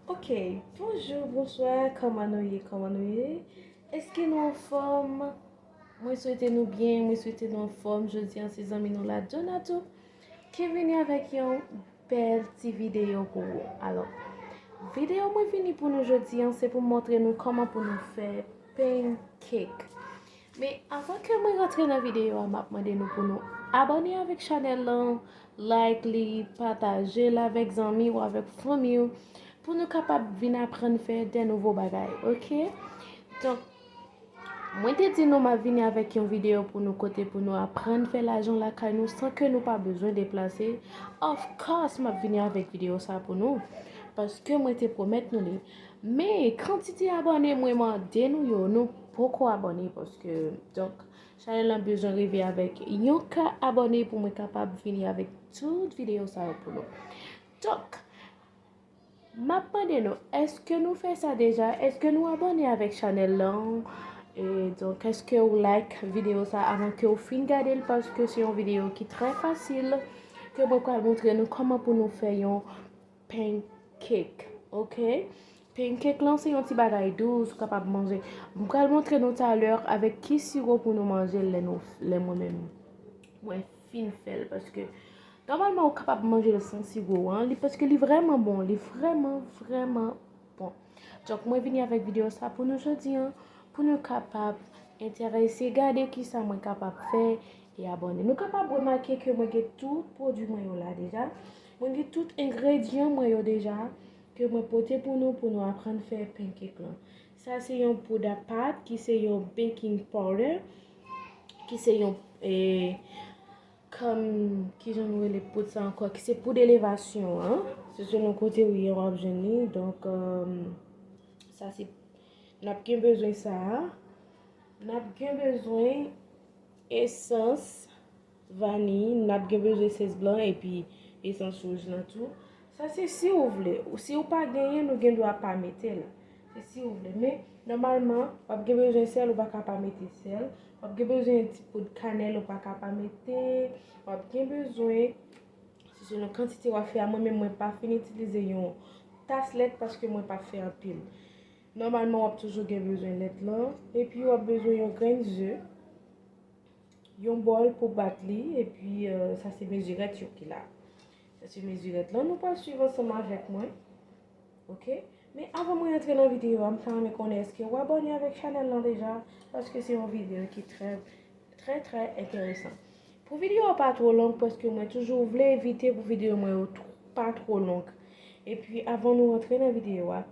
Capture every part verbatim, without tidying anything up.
Ok, bonjou, bonswa, kòman nou ye, kòman nou ye? Èske nou anfòm? Mwen swete nou byen, mwen swete nou anfòm. Jodi a se zanmi nou la, Donato, ki vini avèk yon bèl ti videyo pou ou. Alò, videyo mwen vini pou nou jodi a, se pou montre nou kòman pou nou fè pancake. Men avan ke mwen rantre nan videyo a, m ap mande nou pou nou abòne avèk chanèl lan, like li, pataje l avèk zanmi w, avèk fanmi w, pou nou kapab vin aprann fè de nouvo bagay, ok? Donk, mwen te di nou m ap vini avèk yon videyo pou nou kote pou nou aprann fè lajan lakay nou san ke nou pa bezwen deplase. Of course, m ap vini avèk videyo sa pou nou, paske mwen te pwomèt nou li. Men, kantite abòne mwen mande nou yo, nou poko abòne, paske, donk, chanèl lan bezwen rive avèk yon ka abòne pou mwen kapab vini avèk tout videyo sa yo pou nou. Donk, m ap mande nou, èske nou fè sa deja? Èske nou abòne avèk chanèl lan? E donk, èske ou like videyo sa avan ke ou fin gade l? Paske se yon videyo ki trè fasil, ke mwen pral montre nou kòman pou nou fè yon pancake, ok? Pancake lan se yon ti bagay dous, ou kapab manje. M pral montre nou talè avèk ki siwo pou nou manje l lè nou, lè mwen menm mwen fin fè l, paske nòmalman ou kapab manje l san siwo an, li, paske li vrèman bon, li vrèman, vrèman bon. Donk, mwen vini avèk videyo sa pou nou jodi a, pou nou kapab enterese, gade kisa mwen kapab fè e abòne. Nou kapab remake ke mwen gen tout pwodui mwen yo la deja. Mwen gen tout engredyan mwen yo deja ke mwen pote pou nou, pou nou aprann fè pancake lan. Sa se yon pouda pat ki se yon baking powder, ki se yon, e, kòm, kijan nou rele poud sa ankò, ki se poud elevasyon an. Se selon kote ou ye, w ap jwenn li. Donk, e, sa se, n ap gen bezwen sa a. N ap gen bezwen esans vaniy, n ap gen bezwen esans blan epi esans wouj lan tou. Sa se si ou vle. Ou, si ou pa genyen, nou gen dwa pa mete l. Se si ou vle. Men, nòmalman, w ap gen bezwen sèl, ou pa ka pa mete sèl. W ap gen bezwen ti poud kanèl, ou pa ka pa mete. W ap gen bezwen, se selon kantite w ap fè a. Mwen menm, mwen pa fin itilize yon tas lèt paske mwen pa fè anpil. Nòmalman, w ap toujou gen bezwen lèt lan. Epi, w ap bezwen yon grenn ze, yon bòl pou bat li, epi, e, sa se mezirèt yo ki la. Sa se mezirèt lan. Nou pral swiv ansanm avèk mwen. Ok? Men avan mwen rantre nan videyo a, m ta renmen konnen èske w abòne avèk chanèl lan deja, paske se yon videyo ki trè, trè, trè enteresan. Pou videyo a pa twò long, paske mwen toujou vle evite pou videyo mwen yo tw-, pa twò long. Epi, avan nou rantre nan videyo a,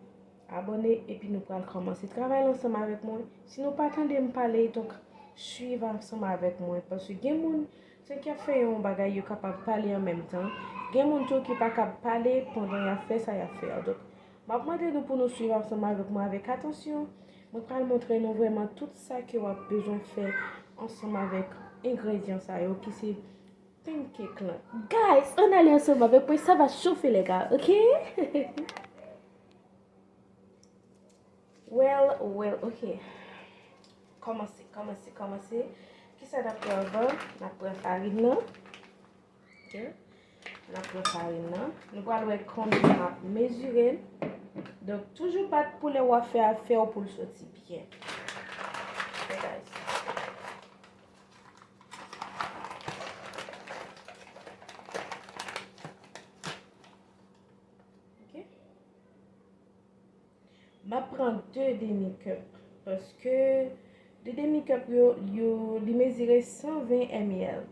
abòne, epi nou pral kòmanse travay la ansanm avèk mwen. Si nou pa tande m pale, donk, swiv ansanm avèk mwen, paske gen moun, se ki ap fè yon bagay, yo kapab pale an menm tan. Gen moun tou ki pa kab pale pandan y ap fè sa y ap fè a. Donk, m ap mande nou pou nou swiv ansanm avèk mwen avèk atansyon. Mwen pral montre nou vrèman tout sa ke w ap bezwen fè ansanm avèk engredyan sa yo ki se pancake lan. Guys, ann ale ansanm avèk mwen, ça va chauffer, les gars, ok? Well, well, ok. Kòmanse, kòmanse, kòmanse. Kisa n ap fè anvan? N ap pran farin nan. Ok. N ap pran farin nan. Nou pral wè konbyen n ap mezire l. Donk, toujou bat pou lè w ap fè afè w pou l soti byen. Ok, guys. Ok. M ap pran de demi cup, paske de demi cup yo, yo, li mezire san ven M L.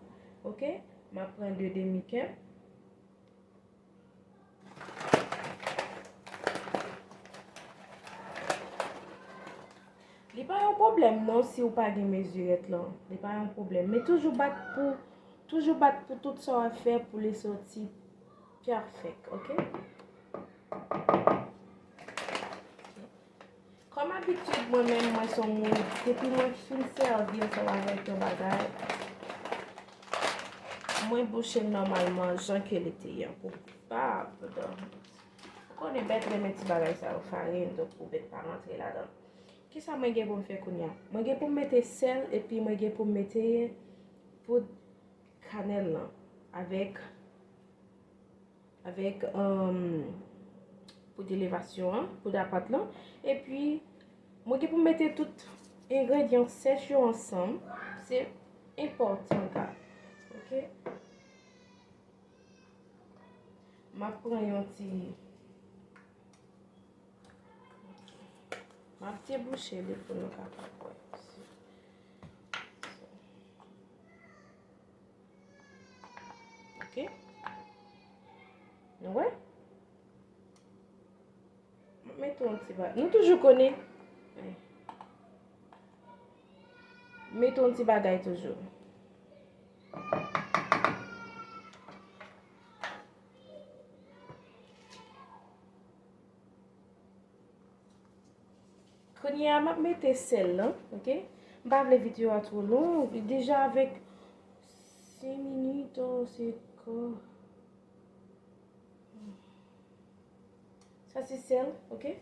Ok? M ap pran de demi cup. Li pa yon pwoblèm non si w pa gen mezirèt lan. Li pa yon pwoblèm. Men toujou bat pou, toujou bat pou tout sa w ap fè pou li soti pèfèk, ok? Kòm abitid, mwen menm, mwen se yon moun, depi mwen fin sèvi ansanm avèk yon bagay, mwen bouche l nòmalman jan ke li te ye an pou pa, donk, ou konnen bèt renmen ti bagay sa yo, farin, donk pou bèt pa rantre ladan. Kisa mwen gen pou m fè kounye a? Mwen gen pou m mete sèl, epi mwen gen pou m mete poud kanèl lan avèk, avèk, um, poud elevasyon an, poud apat lan. Epi, mwen gen pou m mete tout engredyan sèch yo ansanm. Se enpòtan, guys. Oke? M ap pran yon ti, m ap debouche li pou nou kapab wè. Oke? Nou wè? Mete yon ti bagay. Nou toujou konnen. Mete yon ti bagay toujou. Kounye a, m ap mete sèl lan, oke? M pa vle videyo a twò long, li deja avèk senk minit, o, se kò. Sa se sèl, oke?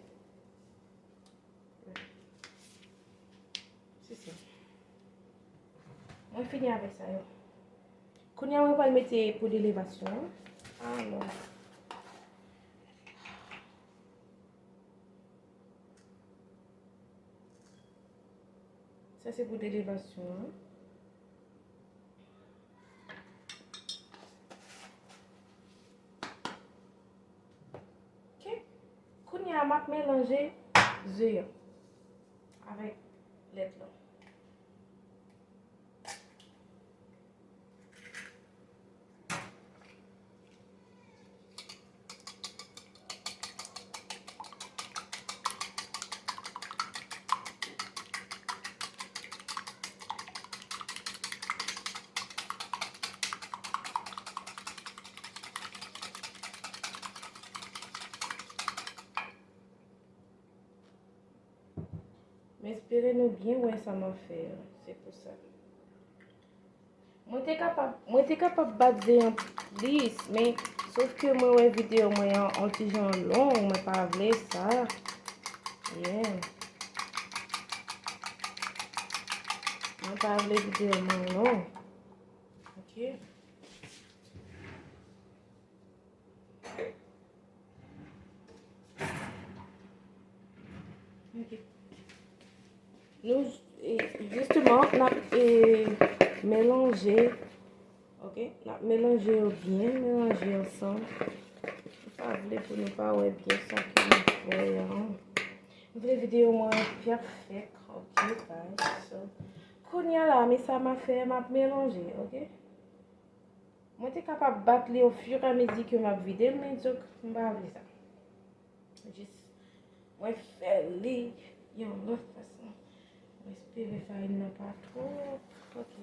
Se sèl. Mwen fini avèk sa yo. Kounye a, mwen pral mete poud elevasyon an. Alò. Sa se poud elevasyon an. Oke. Kounye a, m ap melanje ze an avèk lèt lan. M espere nou byen wè sa m ap fè a. Se pou sa. Mwen te kapab, mwen te kapab bat ze an plis, men sof ke mwen wè videyo mwen an on ti jan long, mwen pa vle sa. Yeah. Mwen pa vle videyo mwen long. Oke. Ok. Nou, e, jisteman, n ap, e, melanje. Ok? N ap melanje yo byen, melanje ansanm. M pa vle pou nou pa wè byen sa ke nou fè an. M vle videyo mwen pèfèk. Ok, guys. So, kounye a la, men sa m ap fè, m ap melanje, ok? Mwen te kapab bat li ofiramezu ke m ap vide l, men donk, m pa vle sa. Jis, mwen fè li yon lòt fason. Mwen espere farin nan pa twòp. Ok.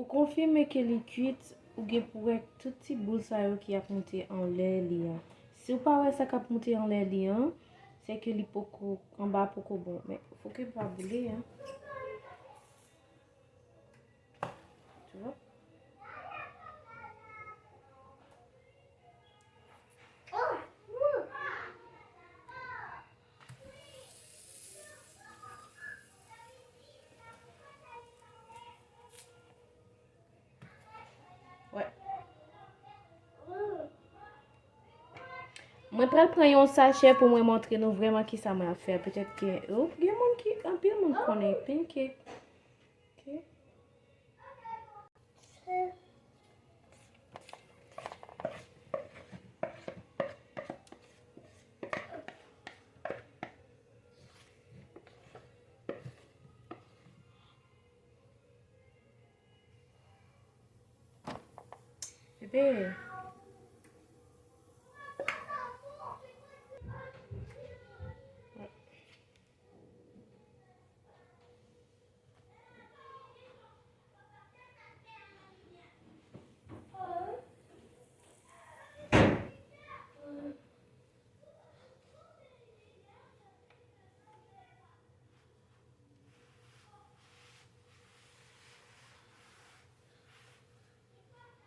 Pou konfime ke li kuit, ou gen pou wè tout ti boul sa yo ki ap moute anlè li an. Si w pa wè sa k ap moute anlè li an, se ke li poko, anba poko bon. Men, fò ke l pa boule, en. Tu vois? Mwen pral pran yon sachè pou mwen montre nou vrèman kisa mwen ap fè. Petèt ke, oh, gen moun ki, anpil moun konnen pancake. Ok. Bebe.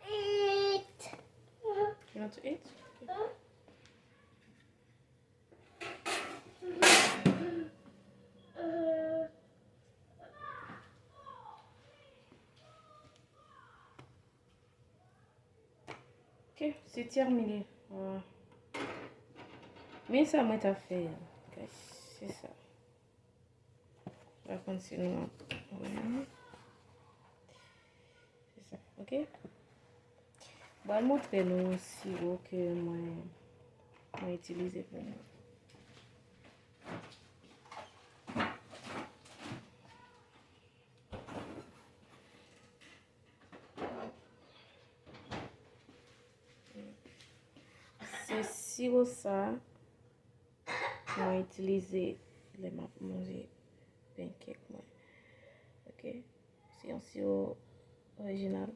Eat. You want to eat? Okay. Ok, se tèmine. Ah. Men sa mwen ta fè, guys, se sa. Pa konn si nou ap wè. Se sa, ok? Mwen montre nou siwo ke mwen, mwen itilize pou mwen. Se siwo sa mwen itilize lè m ap manje pancake mwen. Ok? Se yon siwo orijinal.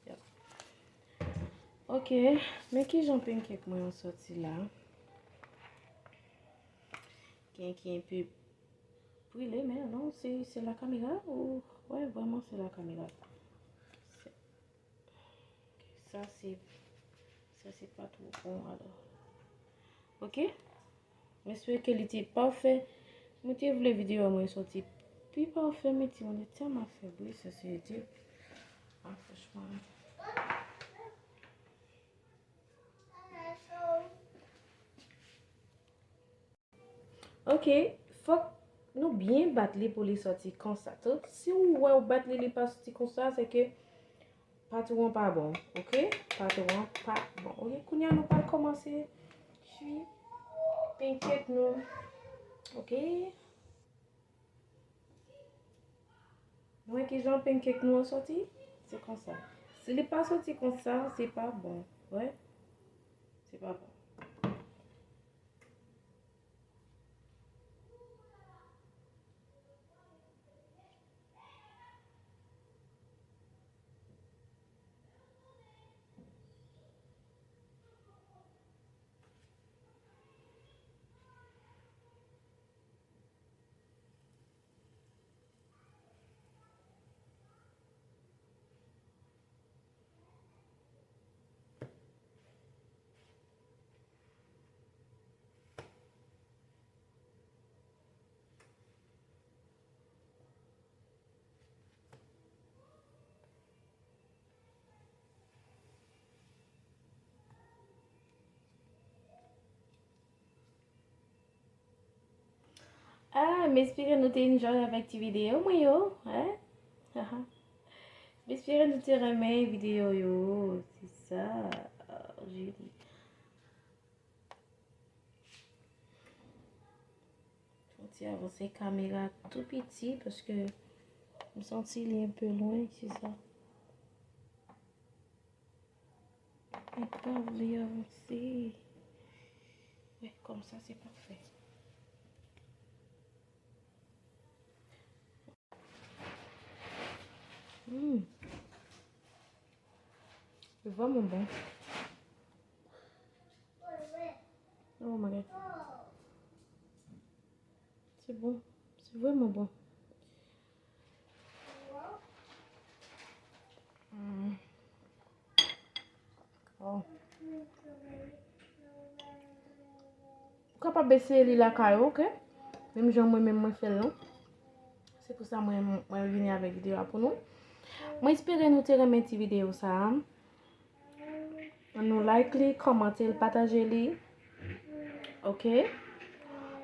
Yep. Ok, men kijan pancake mwen an sòti la. Gen ki enpe brile, men non, se, se la kamera ou, wè, vrèman se la kamera. Se, ok, sa se, sa se pa twò bon, alò. Ok? M espere ke li te pafè. Mwen te vle videyo mwen sòti pi pafè, men timoun yo tèlman fè bri, senserite. Ah, franchman. Ok, fòk nou byen bat li pou li sòti konsa. Donk, si w wè w bat li, li pa sòti konsa, se ke patwon pa bon, ok? Patwon pa bon. Ok, kounye a nou pral kòmanse kwi pancake nou. Ok? Nou wè kijan pancake nou an sòti? Se konsa. Si li pa sòti konsa, se pa bon. Wè? Se pa bon. Ah, m espere nou te enjoy avèk ti videyo mwen yo, hein? M espere nou te renmen videyo yo, se sa, ah, Julie. Fon ti avanse kamera tou piti paske m santi li enpe lwen, se sa. Li pa vle avanse. Wi, konsa se pafè. Hmm. Li vrèman bon. Oh my God. Se bon. Se vrèman bon. Hmm. Oh. Ou kapab eseye li lakay ou, ok? Menm jan mwen menm mwen fè l non. Se pou sa mwen, mwen vini avèk videyo a pou nou. Mwen espere nou te renmen ti videyo sa a. Ann nou like li, kòmante l, pataje li. Ok?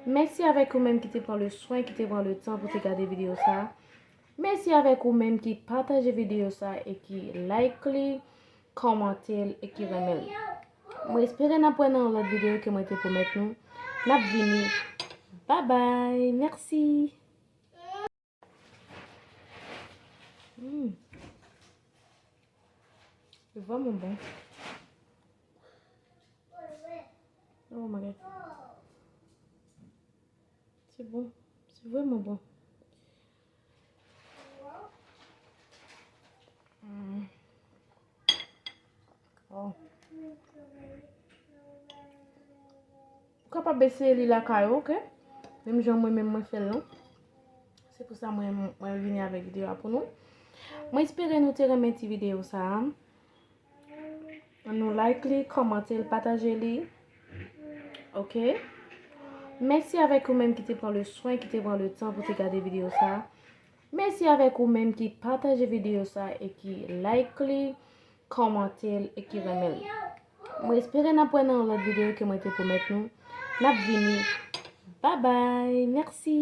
Mèsi avèk ou menm ki te pran le swen, ki te pran le tan pou te gade videyo sa. Mèsi avèk ou menm ki pataje videyo sa e ki like li, kòmante l e ki renmen l. Mwen espere n ap wè nan yon lòt videyo ke mwen te pwomèt nou. N ap vini. Babay. Mèsi. Hmm. Li vrèman bon. Oh my God. Se bon. Se vrèman bon. Hmm. Oh. Ou kapab eseye li lakay ou, ok? Menm jan mwen menm mwen fè l lan. Se pou sa mwen, mwen vini avèk videyo a pou nou. Mwen espere nou te renmen ti videyo sa a. Nou like li, kòmante l, pataje li. Ok? Mèsi avèk ou menm ki te pran le swen, ki te pran le tan pou te gade videyo sa. Mèsi avèk ou menm ki pataje videyo sa e ki like li, kòmante l e ki renmen l. Mwen espere n ap wè nan yon lòt videyo ke mwen te pwomèt nou. N ap vini. Babay. Mèsi.